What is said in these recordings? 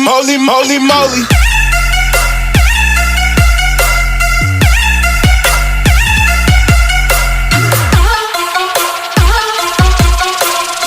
Moly, moly, moly.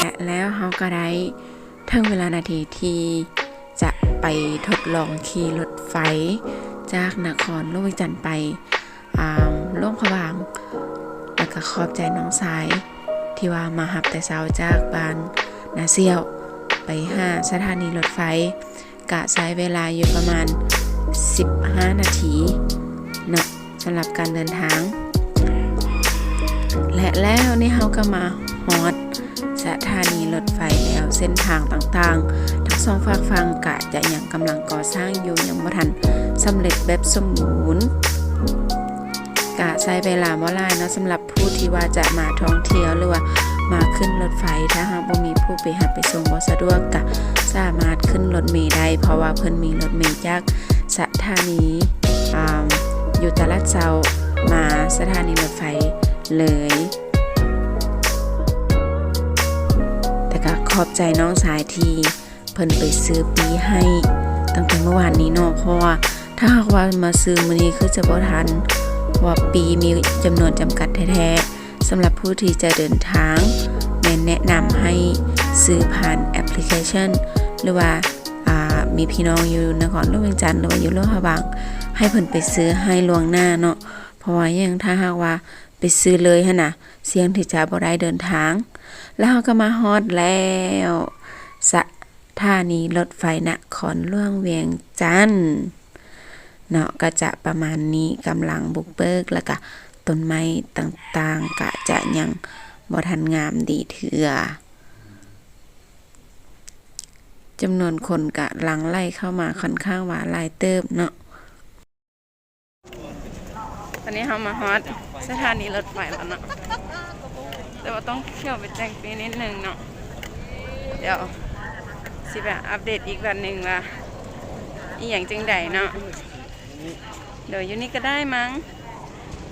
ແລະ ແລ້ວເຮົາກໍໄດ້ເຖິງເວລານາທີທີ່ຈະໄປທົດລອງຂີ່ລົດໄຟຈາກນະຄອນຫຼວງວຽງຈັນໄປ ອາ ຫຼວງພະບາງ ແລ້ວກະຂອບໃຈນ້ອງຊາຍທີ່ວ່າມາຮັບແຕ່ເຊົ້າຈາກບ້ານນາສ່ຽວໄປຫາສະຖານີລົດໄຟ ກະໃຊ້ເວລາຢູ່ປະມານສິບຫ້ານາທີເນາະ ສຳລັບການເດີນທາງ ແລະ ແລ້ວນີ້ເຮົາກໍມາຮອດ ສະຖານີລົດໄຟແລ້ວ ເສັ້ນທາງຕ່າງໆ ທັງສອງຟາກຝັ່ງກະຈະຍັງກຳລັງກໍ່ສ້າງຢູ່ ຍັງບໍ່ທັນສຳເລັດແບບສົມບູນ ກະໃຊ້ເວລາບໍ່ຫຼາຍເນາະ ສຳລັບຜູ້ທີ່ວ່າຈະມາທ່ອງທ່ຽວ ຫຼືວ່າມາຂຶ້ນລົດໄຟ ຖ້າຫາກບໍ່ມີຜູ້ໄປຮັບໄປສົ່ງບໍ່ສະດວກ ກະສາມາດຂຶ້ນລົດເມໄດ້ ເພາະວ່າເພິ່ນມີລົດເມຈາກສະຖານີ ອາ ຢູ່ຕະຫຼາດເຊົ້າມາສະຖານີລົດໄຟເລີຍ. ແຕ່ກໍຂອບໃຈນ້ອງຊາຍທີ່ເພິ່ນໄປຊື້ປີ້ໃຫ້ຕັ້ງແຕ່ມື້ວານນີ້ເນາະ ເພາະວ່າຖ້າຫາກວ່າມາຊື້ມື້ນີ້ຄືຈະບໍ່ທັນ ເພາະວ່າປີ້ມີຈຳນວນຈຳກັດແທ້ໆ. ສຳລັບຜູ້ທີ່ຈະເດີນທາງ ແມ່ນແນະນຳໃຫ້ຊື້ຜ່ານແອັບພລິເຄຊັນ ຫຼືວ່າ ອາ ມີພີ່ນ້ອງຢູ່ນະຄອນຫຼວງວຽງຈັນ ຫຼືວ່າຢູ່ຫຼວງພະບາງ ໃຫ້ເພິ່ນໄປຊື້ໃຫ້ລ່ວງໜ້າເນາະ ເພາະວ່າຫຍັງ ຖ້າຫາກວ່າໄປຊື້ເລີຍຫັ້ນນະ ສ່ຽງທີ່ຈະບໍ່ໄດ້ເດີນທາງ. ແລ້ວເຮົາກໍມາຮອດແລ້ວ ສະຖານີລົດໄຟນະຄອນຫຼວງວຽງຈັນເນາະ ກໍຈະປະມານນີ້ ກຳລັງບຸກເບີກ ແລ້ວກະຕົ້ນໄມ້ຕ່າງໆ ກະຈະຍັງບໍ່ທັນງາມດີເທື່ອ. ຈຳນວນຄົນກະຫຼັ່ງໄຫຼເຂົ້າມາຄ່ອນຂ້າງວ່າຫຼາຍເຕີບເນາະ. ຕອນນີ້ເຮົາມາຮອດສະຖານີລົດໄຟແລ້ວເນາະ ແຕ່ວ່າຕ້ອງຂ້ຽວໄປແຕ່ງປີ້ນິດໜຶ່ງເນາະ ດຽວຊິໄປອັບເດດອີກວັນໜຶ່ງວ່າອີ່ຫຍັງຈັ່ງໃດເນາະ. ໂດຍ ຢູ່ນີ້ກໍໄດ້ມັ້ງ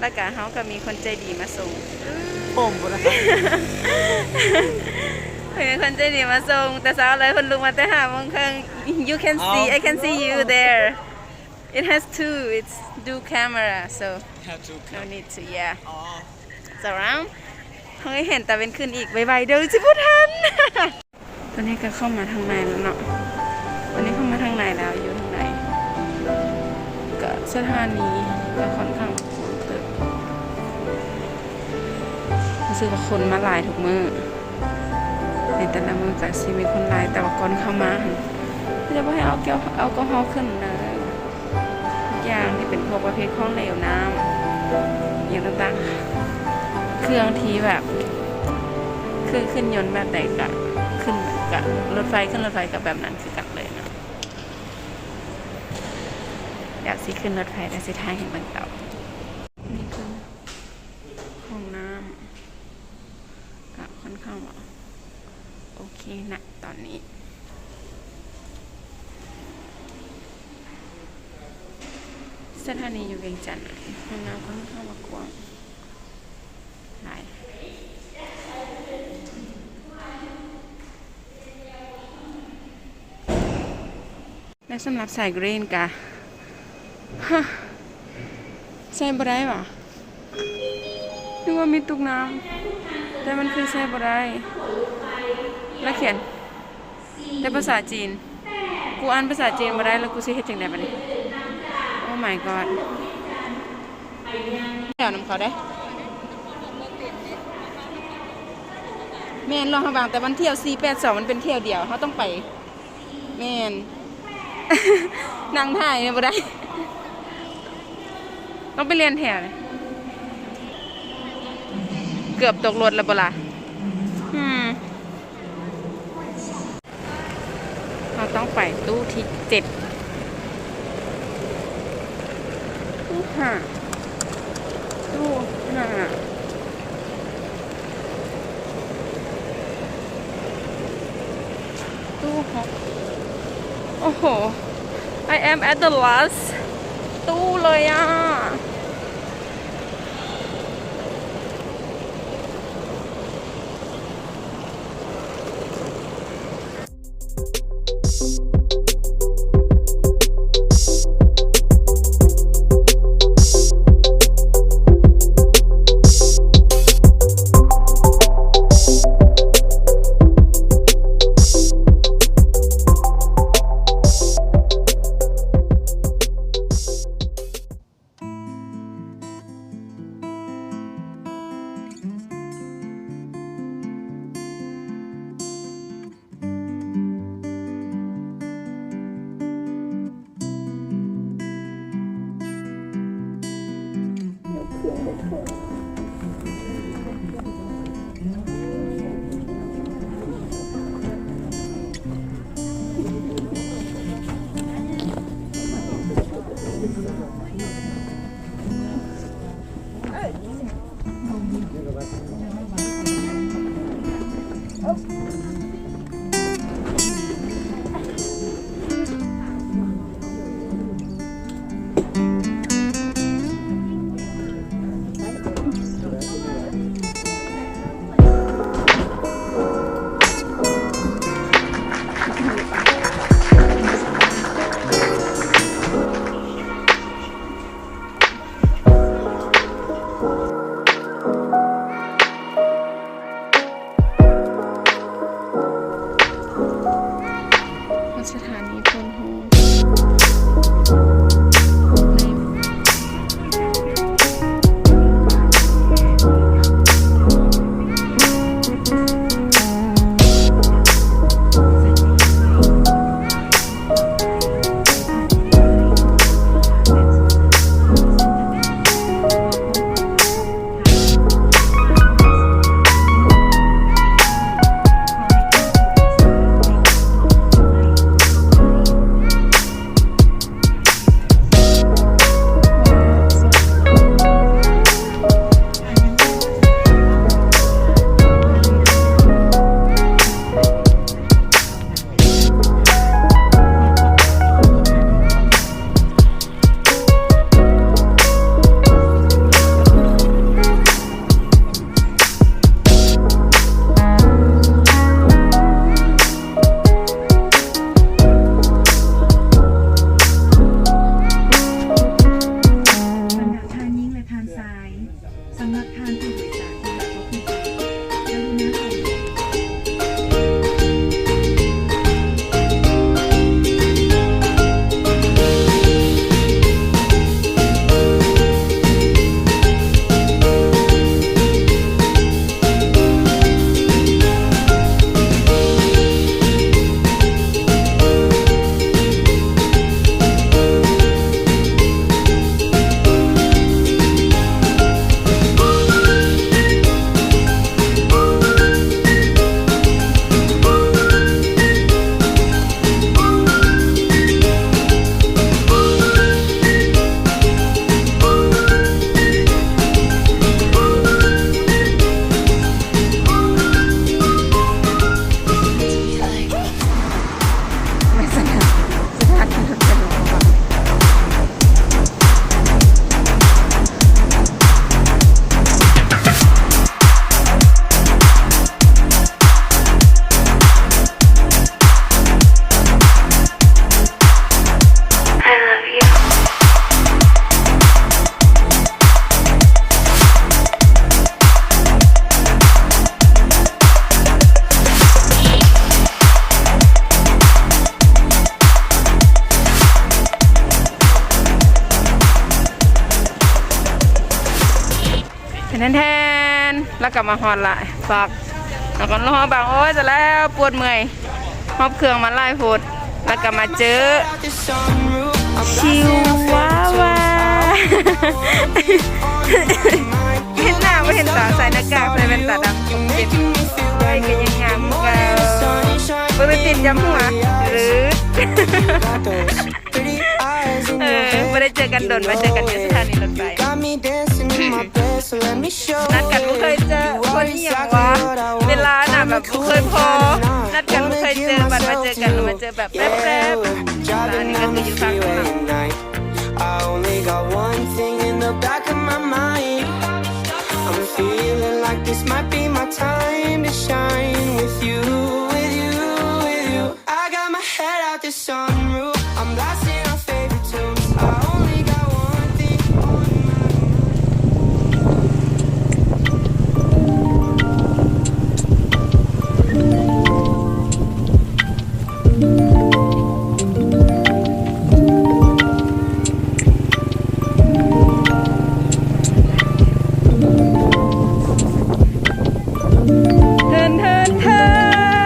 ແລ້ວກະເຮົາກໍມີຄົນໃຈດີມາສົ່ງ ໂອ້ ບໍ່ໄດ້ ມີຄົນໃຈດີມາສົ່ງແຕ່ເຊົ້າເລີຍ ເພິ່ນລຸກມາແຕ່ຫ້າໂມງເຄິ່ງ You can see, I can see you there. It has two, it's dual camera, so no need to, yeah. ເຈົ້າລາວ ເຮົາເຫັນຕາເວັນຂຶ້ນອີກ ໄວໆເດີ ຊິບໍ່ທັນ. ຕອນນີ້ກໍເຂົ້າມາທາງໃນແລ້ວເນາະ ຕອນນີ້ເຂົ້າມາທາງໃນແລ້ວ ຢູ່ທາງໃນ ກໍສະຖານີກໍຄ່ອນຂ້າງກວ້າງເຕີບ ຮູ້ສຶກວ່າຄົນມາຫຼາຍທຸກມື້ ໃນແຕ່ລະມື້ກໍຊິມີຄົນຫຼາຍ ແຕ່ວ່າກ່ອນເຂົ້າມາຫັ້ນ ເຂົາເຈົ້າບໍ່ໃຫ້ເອົາແກ້ວແອລກໍຮໍຂຶ້ນເດີ. ທຸກຢ່າງທີ່ເປັນພວກປະເພດຂອງເຫຼວນ້ຳ ຫຍັງຕ່າງໆ ເຄື່ອງທີ່ແບບ ເຄື່ອງຂຶ້ນຍົນແບບໃດກະຂຶ້ນ ກະລົດໄຟ ຂຶ້ນລົດໄຟກະແບບນັ້ນຄືກັນເລີຍເນາະ. ດຽວຊິຂຶ້ນລົດໄຟແລ້ວຊິຖ່າຍໃຫ້ເບິ່ງຕໍ່. ນີ້ຄືຫ້ອງນ້ຳ ກະຄ່ອນຂ້າງວ່າໂອເຄນະຕອນນີ້. ສະຖານີຢູ່ວຽງຈັນ ຫ້ອງນ້ຳຂ້ອນຂ້າງວ່າກວ້າງຫຼາຍ ແລະ ສຳລັບສາຍກຣີນກະ ຮະ ໃສ່ບໍ່ໄດ້ຫວາ? ນຶກວ່າມີຕຸກນ້ຳ ແຕ່ມັນຄືໃສ່ບໍ່ໄດ້ ລະຂຽນແຕ່ພາສາຈີນ. ກູອ່ານພາສາຈີນບໍ່ໄດ້ ລະກູຊິເຮັດຈັ່ງໃດບາດນີ້? Oh my god. ແຖວນຳເຂົາເດ້. ແມ່ນ ຫຼວງພະບາງ ແຕ່ມັນຖ້ຽວສີ່ແປດສອງ ມັນເປັນຖ້ຽວດຽວ ເຮົາຕ້ອງໄປ. ແມ່ນ ນັ່ງຖ່າຍນີ້ບໍ່ໄດ້ ຕ້ອງໄປລຽນແຖວ. ເກືອບຕົກລົດແລ້ວບໍ່ລະ? ອືມ ເຮົາຕ້ອງໄປຕູ້ທີເຈັດ ຕູ້ຫ້າ ຕູ້ຫ້າ ຕູ້ຫົກ. ໂອ້ໂຫ I am at the last ຕູ້ເລີຍອະ. ຮອດສະຖານີໂພນໂຮ. ສຳລັບທ່ານຍິງ ແລະ ທ່ານຊາຍ. ສຳລັບທ່ານຜູ້ໂດຍສານທີ່ມາພົບຜູ້ໂດຍສານ ກະລຸນາເຂົ້າລົງ. ແທນໆ ແລ້ວກໍມາຮອດລະ ປັກ ແລ້ວກໍລໍບັງ ໂອ້ຍ ຕາຍແລ້ວ ປວດເມື່ອຍ ຫອບເຄື່ອງມາຫຼາຍໂພດ ແລ້ວກໍມາເຈີ ຊິວວາວາ ເຫັນໜ້າບໍ່ເຫັນຕາ ໃສ່ໜ້າກາກ ໃສ່ແວ່ນຕາດຳ ເຈັບ ເອີຍ ກໍຍັງງາມ ເອີຍ ບໍ່ໄດ້ຕິດຢຳຫົວ ເອີ ເອີ ບໍ່ໄດ້ເຈີກັນດົນ ມາເຈີກັນຢູ່ສະຖານີລົດໄຟ. ນັດກັນບໍ່ເຄີຍເຈີ ຄົນອີ່ຫຍັງວະ ເວລານະແບບບໍ່ເຄີຍພໍ ນັດກັນບໍ່ເຄີຍເຈີ ບັດມາເຈີກັນ ມາເຈີແບບແປບໆ ອັນນີ້ກໍຄືຢູ່ຂ້າງ I only got one thing in the back of my mind. I'm feeling like this might be my time to shine with you, with you, with you. I got my head out the sunroof. I'm blasting our favorite tunes. I only got one thing on my mind. ເທີນ ເທີນ ເທີນ.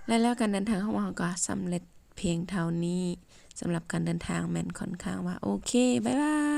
ແລະແລ້ວການເດີນທາງຂອງເຮົາກໍສຳເລັດພຽງເທົ່ານີ້. ສຳລັບການເດີນທາງແມ່ນຂ້ອນຂ້າງວ່າໂອເຄ. ບາຍບາຍ.